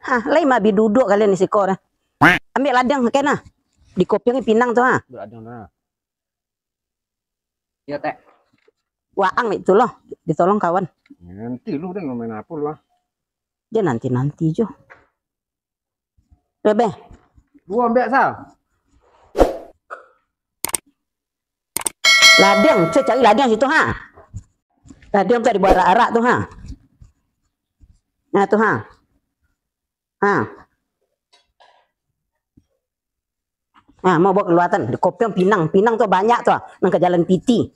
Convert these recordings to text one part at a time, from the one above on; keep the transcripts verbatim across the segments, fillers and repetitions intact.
Ah, lai mah bi duduak kalian di siko dah. Ambiak ladiang saketek nah. Di kopiang pinang tu ha. Ambiak ladiang tu nah. Iyo, Tek. Waang itu loh, ditolong kawan. Nanti lu dah main apa lu ah? Dia nanti-nanti jo. Bebe. Dua ambiak sal. Ladiang, saya cari ladiang situ ha. Ladiang tu dibuat arak-arak tu ha. Nah tu ha. Ha. Nah, mau bawa keluatan. Di kopiang pinang. Pinang tu banyak tu. Nang ka jalan piti.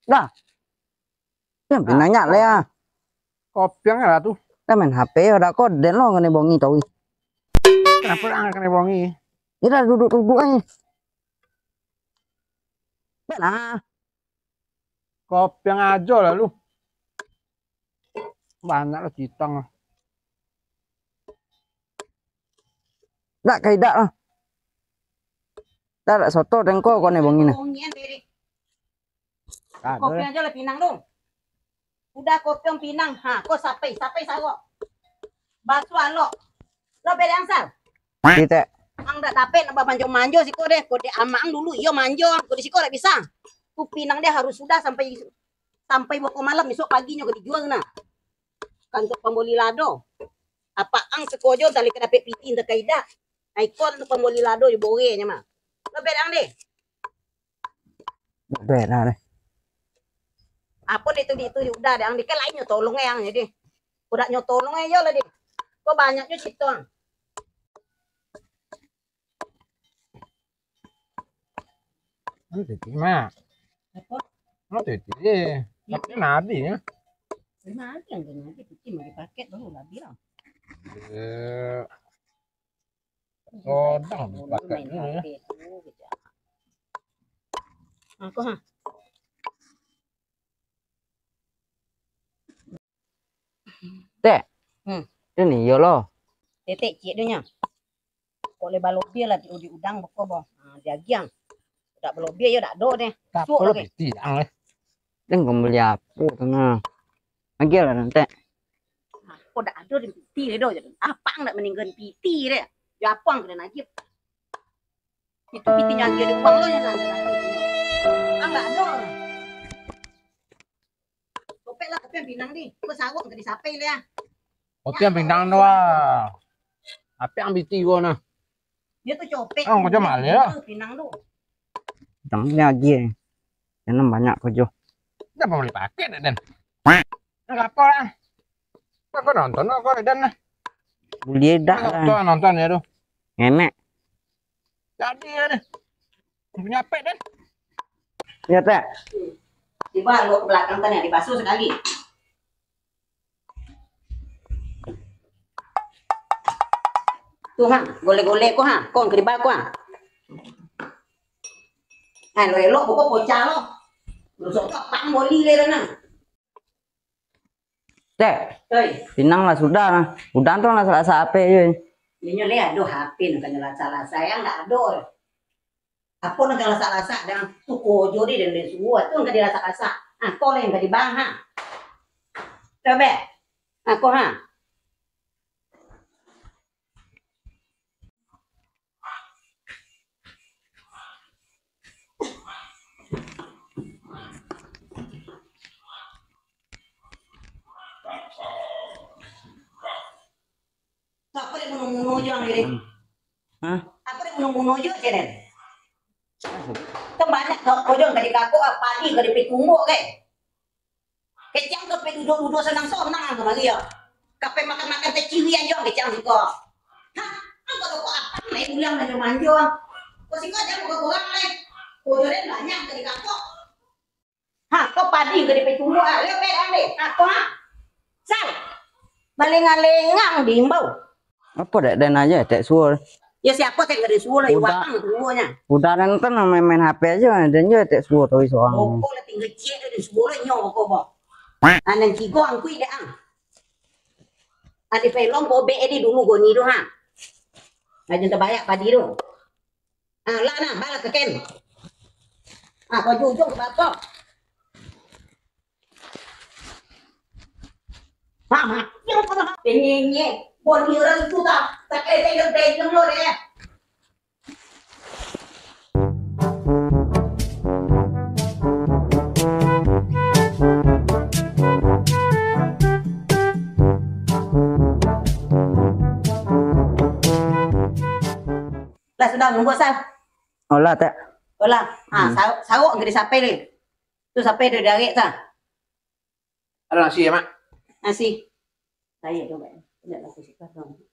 Dah. Yang pinangnya lah ya. Kopiang lah tu. Dah main H P ya, dah kau den lo kena bongi tau. Kenapa lah kena bongi? Dia dah duduk-duduk aja. Dah lah. Kopiang aja lah lu. Banyak lah citang lah. Dak kaidak lah. Dak, dak soto tengko kau ni bongi ni. Bongi an beri. Kopi aja lah pinang tu. Udah kopi pinang, ha, kau sapai, sapai sawak. Basu alok. Lo beri angsal. Kita. Ang dak dapet nak manjo-manjo siko deh. Kau dek amang dulu, iyo manjo. Kau di siko dak bisa. Tu pinang dia harus sudah sampai sampai boko malam, esok paginyo ka dijual nah. Kan untuk pamboli lado. Apa ang sekojo tali ka dapek piti entah kaidak. Nah, iko untuk pamboli lado jo borenyo mah. Lo bedang deh. Bedang deh. Apa deh tu, di tu udah deh, ang deh kan lain nyo tolong eh ang jadi. Udah nyo tolong eh yo lah deh. Kok banyaknyo cito ang. Kan titi mah. Apa? Kan titi je. Tapi nadi ya. Nadi yang nadi titi mau dipakai baru lah bilang. Eh. Sodang dipakai dulu ya. Aku ha. Tek. Hmm. Ini yo lo. Tetek ciek dia nya. Kok le balobia lah di, di udang beko bo. Ha, diagiang. Dak balobia yo dak do deh. Suok lagi. Piti ang eh. Deng kau beli apa tu nah? Agiah lah nanti. Ha, kok dak ado di piti deh do. Apa ang dak meninggal piti deh? Ya apa ang kena nagih? Itu piti nagih di uang lo yang nagih. Ang dak ado. Copek lah, tapi yang pinang ni. Kau sawak ke disapai lah. Kopi yang pinang tu ah. Tapi yang biti gua nah. Dia tu copek. Oh, kau cuma lah. Pinang tu. Pinang ni lagi eh. Yang banyak kau jo. Dah boleh pakai dah, Dan. Nak apa lah? Kau nonton kau, Dan lah. Boleh dah lah. Nonton, nonton ya tu. Enak. Jadi ya deh. Punya pet deh. Ya, Tek. Tiba lo ke belakang tadi, dibasuh sekali. Tu ha, golek-golek ko ha, kong keriba ko ha. Ha, lo elok pokok pocah lo. Rusok tu pang boli le na. Tek. Oi. Pinang lah sudah lah. Udah tu lah salah sape je. Inyo le ado H P nak kanyo lah salah sayang dak ado. Apo nan ka lasak-lasak dang tu kojo di den suruah tu nan ka dilasak-lasak. Ha, ko lah yang ka dibahas ha. Coba. Ha, ko ha. Apa dek muno-muno jo ang diri? Hah? Apa dek muno-muno jo cenen? Kan banyak kau kojong ka dikakok, padi ka dipitumbuk ke? Kecang ka pe duduk-duduk sanang-sanang ang kamari yo. Ka pe makan-makan teh cirian jo kecang siko. Hah? Angko toko apa lai pulang manjo-manjo. Ko siko jan buka kurang lai. Kojo den banyak ka dikakok. Ha, ko padi ka dipitumbuk ah. Leo pe dang deh. Ha, ko ha. Sal. Balengang-lengang diimbau. Apo dek den aja tek suo. Ya siapo tek ka disuo lah iwak ang tuonyo. Udah den kan main-main H P aja den je tek suo tu sorang. Boko lah tinggal ciek deh disuo lah nyo boko bo. Anan cigo angkui dek ang. Adi pelong bobek edi dulu goni tu ha. Aja tabayak padi tu. Ah, lah nah, balah ka ken. Ah, kau jujung ka bako. Mama, yang pernah penyenye, boni orang itu tak, tak kena tengok lo deh. Lah sudah, nunggu sah. Olah, tak? Olah. Ah, hmm. Sa-, sawok nggak disapai ni. Tu sapai dari darek sah. Ada nasi ya, Mak? Nasi. Saya tu, Mak. Tidak lah, aku suka tu.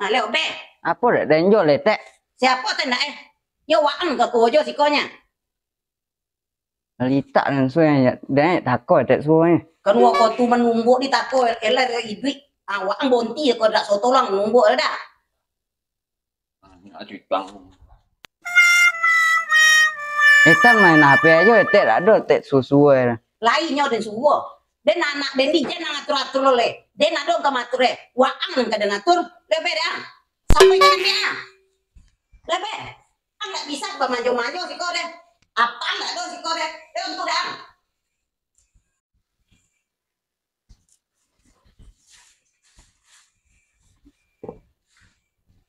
Ah, lewat, Bek. Apa dak denjok letek? Siapa tu nak, eh? Yo, waang ke kojo sikonya. Litak nan suai, ya. Dan tako tek suai. Kan wak ko tu manumbuk di tako, elah iduik. Ah, waang bonti ko dak sotolang numbuk dah. Aduh, bang. Etan main H P ajo, etek dak ado, etek susuai. Lain nyo den suruah. Den anak den di jan nan atur-atur lo leh. Den ado ka matur eh. Waang nan ka den atur, lebih dah. Sampai jan dia. Lebih. Ang dak bisa bamanjo-manjo siko deh. Apa ang dak ado siko deh. Eh, untuk dah.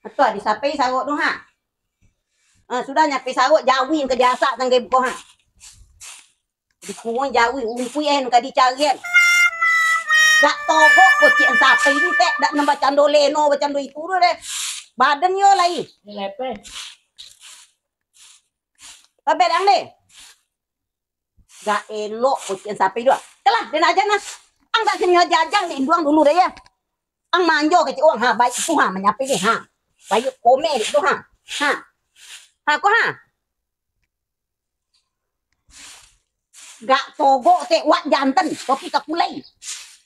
Ato disapai sawok tu, ha? Ah, sudah nyapai sawok, jawi ka diasak tanggai buko, ha? Dikuang jawi, umpui eh ka dicarian. Dak togok kocik sapai ni, tek, dak nan bacando leno, bacando itu tu deh. Badan yo lai. Lepe. Babedang deh. Gak elok kucing sapi tu. Kalah, den aja nah. Ang tak sini aja aja ni induang dulu deh ya. Ang manjo kecik uang ha, baik tu ha, manyapi ni ha. Baik kome tu ha. Ha. Ha ko ha. Gak togok tek wak jantan, tapi tak pulai.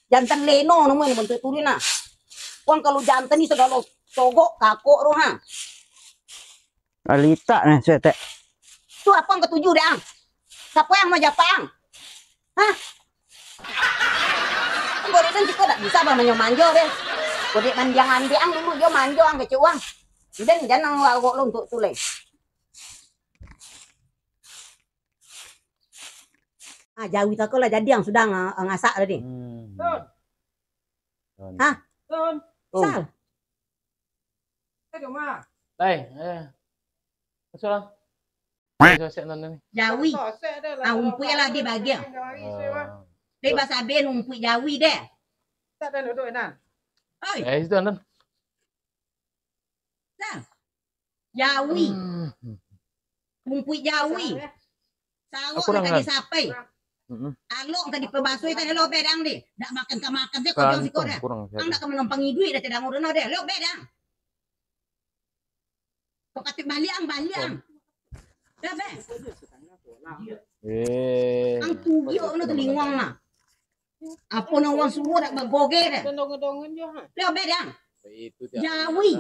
Jantan leno namonyo bentuk tu nah. Uang kalau jantan ni segalo togok kakok tu ha. Litak nah, suek tek. Tu apo ang katuju dek ang? Siapo yang mau japang? Hah? Gorengan kito dak bisa bang manjo-manjo deh. Godek mandiang ambiak ang dulu, jo manjo ang kecek uang. Den jangan larok lo untuk tu leh. Ah, jawi tako lah jadi ang sudah nga-, ngasak tadi. Hmm. Hah? Oh. Sal. Lai, eh. Masuklah. Sosek nan ni. Jawi. Ah, umpuik lah di bagian. Ah. Dek basabe umpuik jawi deh. Oi. Eh, situ, Anton. Nah. Jawi. Hmm. Umpuik jawi. Sarok ka disapai. Mm-mm. Alok ka dipabasoi ka lo bedang deh. Dak makan ka makan deh kau siko deh. Ang dak ka manampang iduik dah tadang urang deh. Lo bedang. Kau katik baliak ang, baliak ang. Dah, beh. Eh. Ang tujuak mano telinguang mah. Apo nan urang suruah dak bagogeh dah. Dah, beh, dah. Jawi.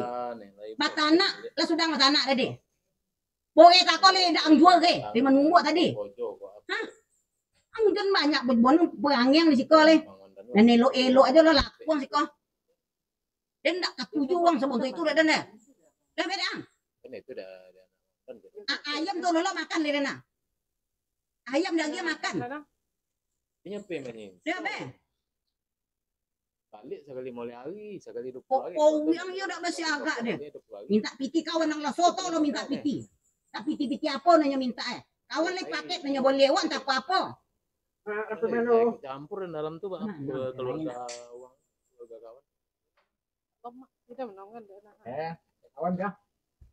Batanak, lah sudah batanak tadi. Bogeh tako leh, dak ang jua geh. Lima numbuk tadi. Hah? Ang jan banyak berbono berangiang di siko leh. Dan elok-elok aja lah lakuang siko. Den dak katuju uang sabonto itu dah, den, dah. Dah, beda. Kan itu dah, dah. A-, ayam tu lo makan, den, nah. Ayam dah dia makan. Inyo pe manyi. Dah, be. Balik sakali moleh hari, sakali dua puluh hari. Kok urang yo dak basiagak deh. Minta piti kawan nang lah soto lo minta piti. Tak piti-piti apo nanyo minta eh. Kawan leh paket nanyo boleh awak entah apo-apo. Campur dalam tu, Bang. Keluarga uang, keluarga kawan. Lemak, kita menongan dah nak. Eh, kawan dah.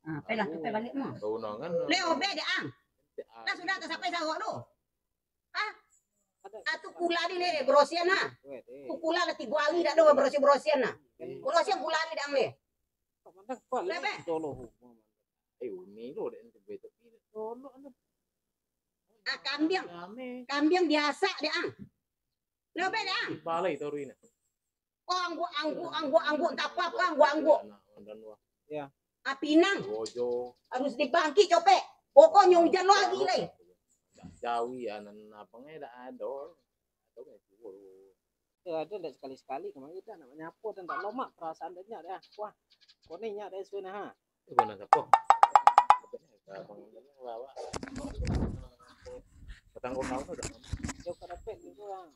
Ah, pelah tu pe balik mah. Tahu nongan. Leh obeh deh, ang. Dah sudah tak sampai sahur tu. Ah. Atu pula ni leh, berosian nah. Tu pula lah tiga hari dah tu berosian-berosian nah. Berosian pula ni dang leh. Leh, beh. Eh, uni lo dek tu, tapi tolok tu. Ah, kambiang. Kambiang biasa deh, ang. Leh, beh, deh, ang. Balai toru ini. Oh, angguk, angguk, angguk, angguk, entah apa, apa, angguk, angguk. Ya. Ah, pinang. Harus dibangkit, copek. Pokoknya hujan lo lagi, leh. Jawi, ya, nan abang eh dak ado. Ado nggak itu? Eh, ado ndak sekali-sekali kemarin dah nak menyapu dan tak lomak perasaan dia nyak dah. Wah, konenya dah sudah, ha. Itu guna siapa? Abang ini bawa. Petang kau tahu dah. Dia pada pet gitu lah.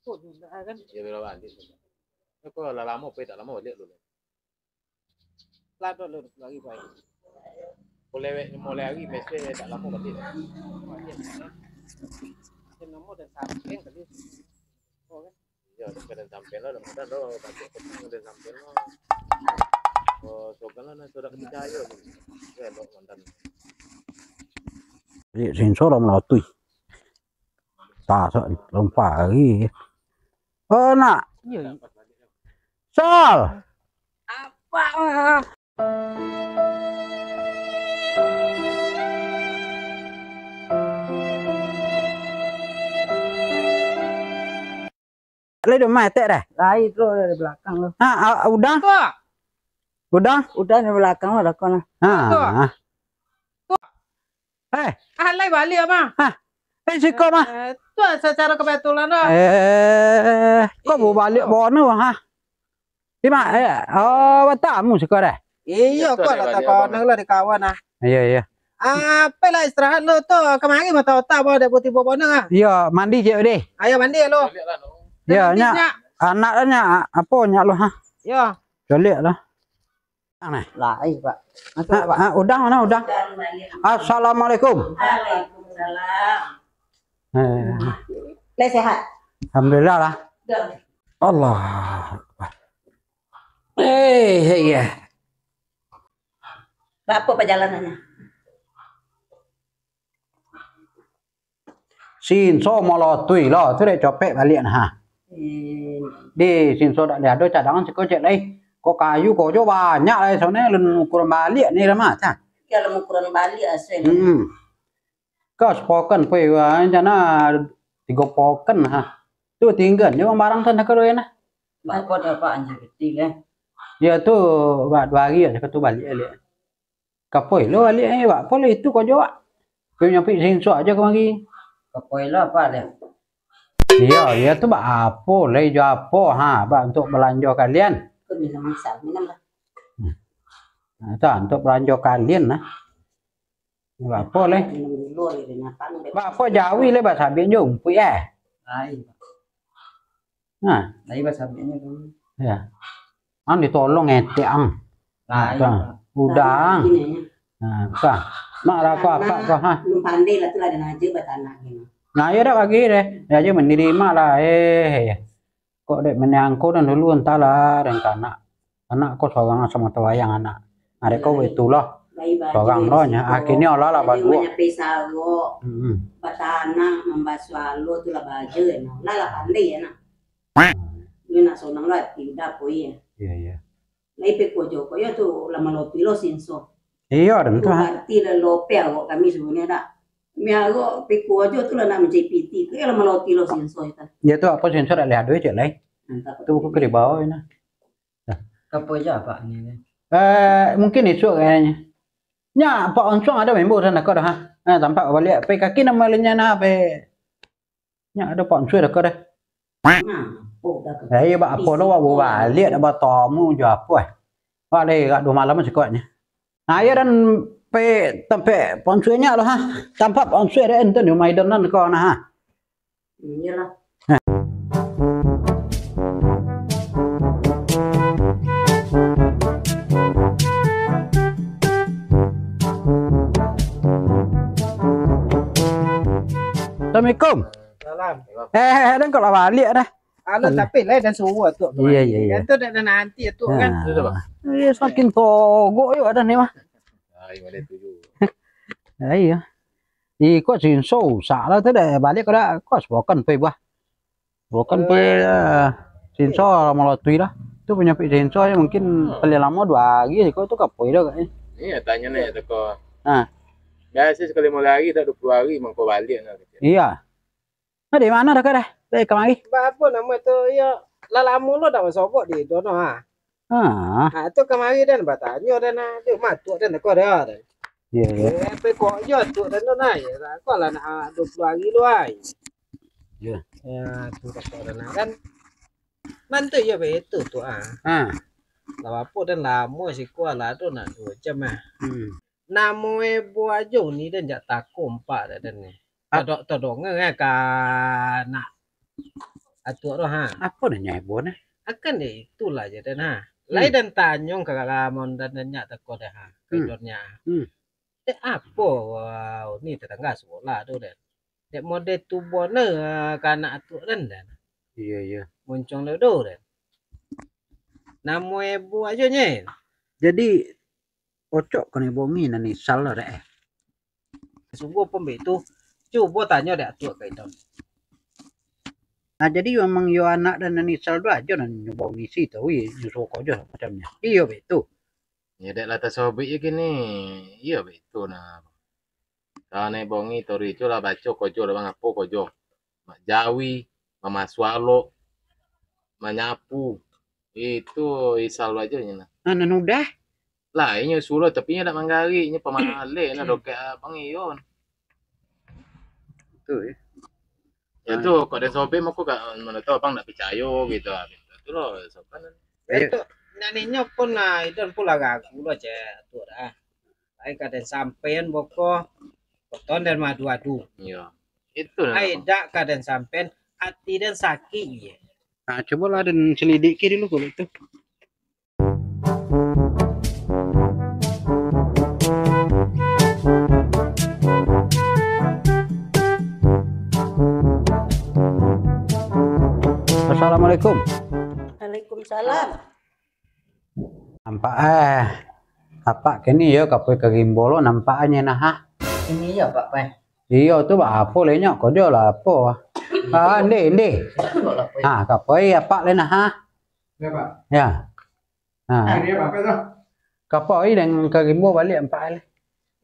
Kok juga kan? Iyo, baliak baliak. Kok lah lamo, pai tak lamo baliak dulu. Lah, dua puluh hari pai. Kok lewek limo hari, mesti tak lamo baliak. Baliak, kan? Macam lamo dah sampai kali. Oh, kan? Iyo, dah kadang sampai lah, dah makan dah, baliak petang dah sampai lah. Oh, sokan lah, nah, sudah kepercaya tu. Yo, elok mantan. Jadi, sensor lah melatui. Tak, sok, lompat lagi. Oh, nak. Iyo, iyo. Sol! Apa? Lai di rumah etek dah? Lai tu dari belakang tu. Ha, a-, udang? Tu. Udang? Udang di belakang lah, dah kau nah. Ha. Tu. Eh. Ah, lai baliak, mah. Ha. Eh, siko, mah. Eh, tu secara kebetulan dah. Eh, kok bawa baliak bawa nu, ha? Di ma-, eh, oh, batamu siko dah. Iyo, kau lah tak kawan lah di kawan ah. Iyo, iyo. Ah, apolah istirahat lu tu. Kamari mata otak bawa dek putih bawa bonang ah. Iyo, mandi je deh. Ayo mandi lu. Iyo, nyak. Anak nyak, apo nyak lu, ha? Iyo. Coliak lah. Nah. Lai, Pak. Masuk, Pak. Ha, udang mano udang? Assalamualaikum. Waalaikumsalam. Eh. Lai sehat? Alhamdulillah lah. Dah. Allah. Eh, iya. Baa pajalanannyo? Sinso malotui lo, tu dek copek baliak nah. Hmm. Di sinso dak diado cadangan siko cek lai. Kok kayu ko jo banyak lai, soalnyo alun ukuran baliak ni lah mah, cah. Kalau ukuran baliak asal. Hmm. Kau sepoken pui, wah, jana tigo poken ha. Tu tinggan jo barang tu nak keluar nah. Bako dapat anjing kecil eh. Yo tu, ba duo hari aja ka tu baliak, baliak. Kapoi lo baliak eh, bak apo lo itu ko jo, Wak? Kau nyampi sinso aja kamari. Kapoi lo apa dia? Iyo, iyo tu bak apo lai jo apo, ha, bak untuk balanjo kalian. Kau minum masak, minum lah. Hmm. Nah, tu untuk balanjo kalian nah. Bak apo lai? Minum dulu aja dia nyatang deh. Bak apo jawi lai bak sabik jo umpuik eh? Ai. Nah. Lai bak sabiknyo tu. Ya. Ang ditolong etek ang. Lai. Udang. Nah, bukan. Mak lah ko apak ko ha. Belum pandai lah tu lah dan aja batanak gini. Nah, iyo dak bagi deh. Dia aja mandiri mak lah. Eh, eh. Kok dek manyangko dan dulu entahlah dan kanak. Anak ko sorang samo tawayang anak. Arek ko baitulah. Sorang lo nya. Akhirnyo lah lah baduo. Manyapai sarok, hmm, batanak, mambasuah alo tu lah baja no. Lah lah pandai ya nak. Iyo nak sonang lo ati udah poi ya. Iya, iya. Lai peko jo ko yo tu lah malotui lo sinso. Iyo, ado tu. Berarti lah lope awak kami sebenarnya dak. Mi awak peko ajo tu lah nak mancari piti. Ko yo lah malotui lo sinso itu. Ya tu apo sinso dak lihat duit cek lai. Mantap. Tu buku keribau ini. Apo aja apak ni? Eh, mungkin isuak kayaknyo. Nya, Pak Onsuang ado member sana ko dah, ha? Nah, tampak baliak. Pai kaki namo lainnya nah, pai. Nya ado Pak Onsuang dah ko dah. Nah, oh, dah ko. Eh, iyo, bak apo lo, wak baliak dah batamu jo apo eh? Wak lai, agak duo malam sikuatnyo. Nah, iyo dan pai tampek Pak Onsuang nya lo, ha? Tampak Pak Onsuang dah enten di rumah Idan nan ko nah, ha? Iyolah. Assalamualaikum. Salam. Eh, eh, eh, dan kok lah baliak dah. Alah, tapi lai dan suruh tu. Iya, iya, iya. Dan tu dah, dah nanti tu kan. Nah. Iya, semakin togok yo ada ni mah. Ah, iya, ada tu juga. Ya, iya. Iko sinso usak lah tu dah baliak ko dah. Kos bukan pai buah. Bukan pai, eh, sinso lah malotui lah. Tu penyakit sinso ya mungkin paling lamo duo hari iko tu kapoi dah kayaknyo. Iya, tanyo ni toko. Ha. Biasa sekali limo hari tak duo puluah hari mangko baliak nah. Iya. Nah, di mano dah kau dah? Dari kamari? Ba apo namo tu yo lah lamo lo dak masogok di dono ha. Ah. Ha, tu kamari dan batanyo dan ah, di rumah tu dan ko dah. Iya, iya. Eh, pai kok yo tu dan nah, ya, ko lah nak duo puluah hari lu ai. Iya. Ya, tu dah ko dah kan. Nanti yo betul tu ah. Ha. Lah apo dan lamo siko lah tu nak duo jam ah. Hmm. Namo e buah ajo ni dan jak tako empak dah dan ni. Todok todongan eh ka nak Atuak tu, ha. Apo nan nyo heboh, nah? Akan deh, itulah je, Den, ha. Hmm. Lai den tanyo ka Ramon dan nyak teko deh, ha. Hmm. Pedonnya. Hmm. Dek apo, wau, ni tetangga sakolah tu, Den. Dek mode tu bona, ha, ka anak atuak, Den, Den. Iyo, iyo. Muncung le tu, Den. Namo heboh ajo nye. Jadi, ocok ka ni bongi nan isal lah, dek, eh. Sungguah pun baitu, cubo tanyo dek atuak ka itu. Ah, jadi memang yo anak dan nan isal tu ajo nan nyo bao ngisi tu, wi, nyo suko jo macam nyo. Iyo, baitu. Ya, dek lah tasobik je kini. Iyo, baitu nah. Kalau naik bongi, tori tu lah baco kojo lah, bang, apo kojo. Mak jawi, mamasualok, manyapu. Itu isal ajo nyo nah. Ah, nan udah? Lah, inyo suruh, tapi inyo dak manggarik, inyo pamaleh, nah, doket abang iyo. Tu, ya. Ya tu, kok dia sobek, mako gak, mana tahu abang dak picayo gitu, ah, gitu. Tu lo, sopan. Ayo. Itu, nan inyo pun, nah, itu pun lah ragu lo, cek, tu dah. Ai kaden sampean boko, koton dan madu-adu. Iya. Itu nah. Ai dak kaden sampean, ati den sakik, iya. Nah, cobalah den selidiki dulu kalau itu. Assalamualaikum. Waalaikumsalam. Nampak, eh, apak kini yo kapoi ka rimbo lo nampaknyo nah, ha? Ini yo, Pak, Pak. Iyo tu, Pak, apo le nyo, kojo lah apo. Ah, ndi, ndi. Betul lah, Pak. Ha, kapoi apak le nah, ha? Ya, Pak. Ya. Ha. Ini apa, Pak, tu? Kapoi dan ka rimbo baliak apak le.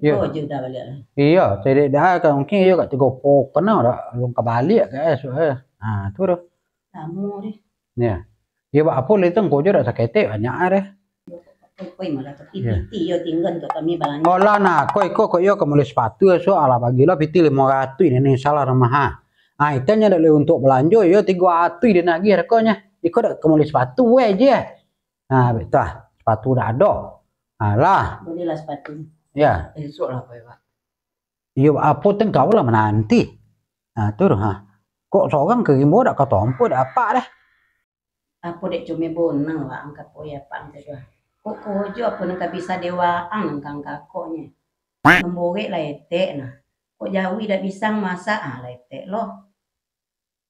Yo. Oh, je dah baliak lah. Iyo, tadi dah ka mungkin yo ka tigo pokok kena dah, alun ka baliak ka esok, eh. Ha, tu tu. Lamo deh. Ya. Iyo, bak apo le tu, engko jo dak saketek banyak ah deh. Koi malah tapi piti yo tinggal untuk kami balanjo. Olah nah, koi ko kok yo ka muli sepatu esok, alah bagilah piti limo ratuih ni, ni salah rumah ha. Ah, itu nyo dak le untuk balanjo, yo tigo ratuih dia nagih hargonyo. Iko dak ka muli sepatu weh je. Nah, betul ah. Sepatu dak ado. Alah. Balilah sepatu. Ya. Esok lah, Pak. Iyo, apo tengkau lah mananti. Nah, tu ha. Kok sorang ka rimbo dak katompo dak apak deh. Apo dek comeh bonang lah angka poya pang tu ah. Kok kojo apo nan ka bisa dewa ang nan kang kakoknyo. Mamborek lah etek nah. Kok jawi dak bisa masak ah lah etek lo.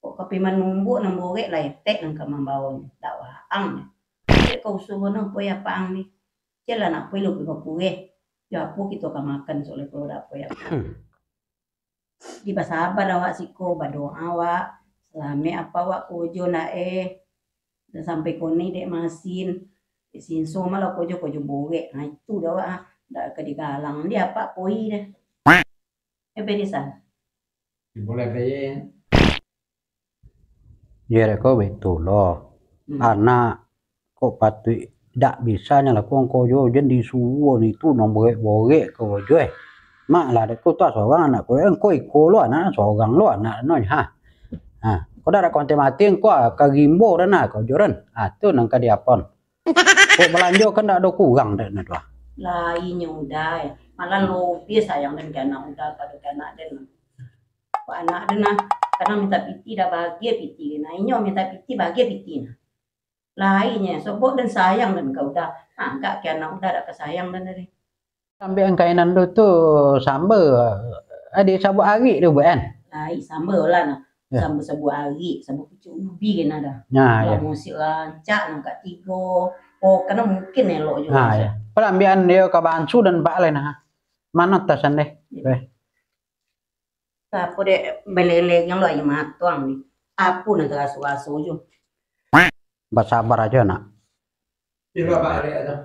Kok ka pai manumbuk nan borek lah etek nan ka mambawonyo, dak waang nyo. Dek ka usuh no poi apaang ni. Jan lah nak poi lo ka kureh. Jo apo kito ka makan sok lai kalau dak poi apaang. Hmm. Di basabar awak siko, badoa awak, salamek apak awak kojo ndak eh. Dah sampai koni dek masin. Dek sinso malah kojo, kojo borek. Ha, itu dah awak, ha. Dak ka digalang. Di apak poi dah. Eh, Berisan. Boleh, Berisan. Ya, dek ko betul lo. Hmm. Anak kok patuik dak bisa nyo lakukan ko jo, jan disuruah ni tu, nang borek-borek ko jo, eh. Mak lah, dek ko tu sorang anak ko, eh, engko iko lo anak, sorang lo anak no, ha. Ha, kok dak ado konten mati, engko ka rimbo dah nah, ko jo ran. Ha, tu nang ka diapon. Kok balanjo kan dak ado kurang dek nah tu ah. Lai nyo Uda, eh. Malah lobiah sayang den ka anak Uda pado ka anak den. Kok anak den nah, kadang minta piti dah bagiah piti den nah. Inyo minta piti bagiah piti nah. Lai nyo, sobok den sayang den ka Uda. Agak ka anak Uda dak ka sayang den tadi. Ambiak kainan tu, tu samba, ado sabuah arik tu, buek kan? Ai, samba lah nah. Ya. Samba sabuah arik, samba pucuak ubi kan ado. Nah, kalau ya. Musik rancak nang ka tigo, oh, kana mungkin elok juo. Nah, ya. Palambian dia ka bansu dan bak lain, ha. Mano tasan deh? Ya. Deh. Apo dek beleleng lo aia matuang ni? Apo nan taraso-raso jo? Basabar ajo, nak. Ibo bak arik ajo.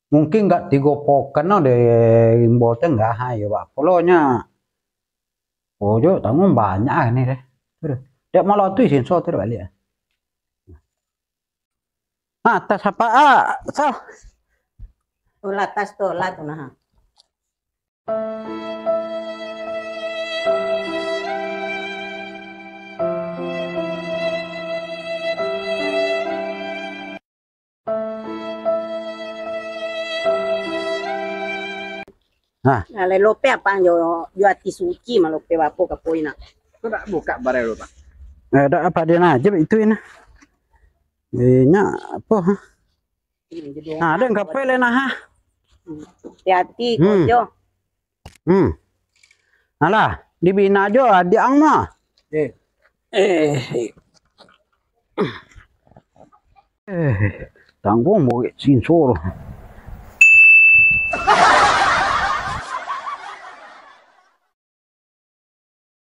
Mungkin gak tigo pokan no di rimbo tu enggak, ha, iyo, bak pulo nya. Oh, jo, tanggung banyak ah ni deh. Aduh. Dek malam tu isin so tu balik. Ah. Ha, tas apak, ah, so. Ulah tas tu, lah tu nah. Nah. Nah, lai lope apak jo, jo ati suci mah lope bapo ka poi nak. Kau nak buka barang dulu, Pak? Eh, dak apa dia nah, aja itu ini. Inyo apo, ha? Nah, den kapai lai nah, ha? Hati-hati, hmm, Kojo. Hmm. Alah, dibina jo adiak ang mah. Eh. Eh. Eh, tangguang bogek sinsor.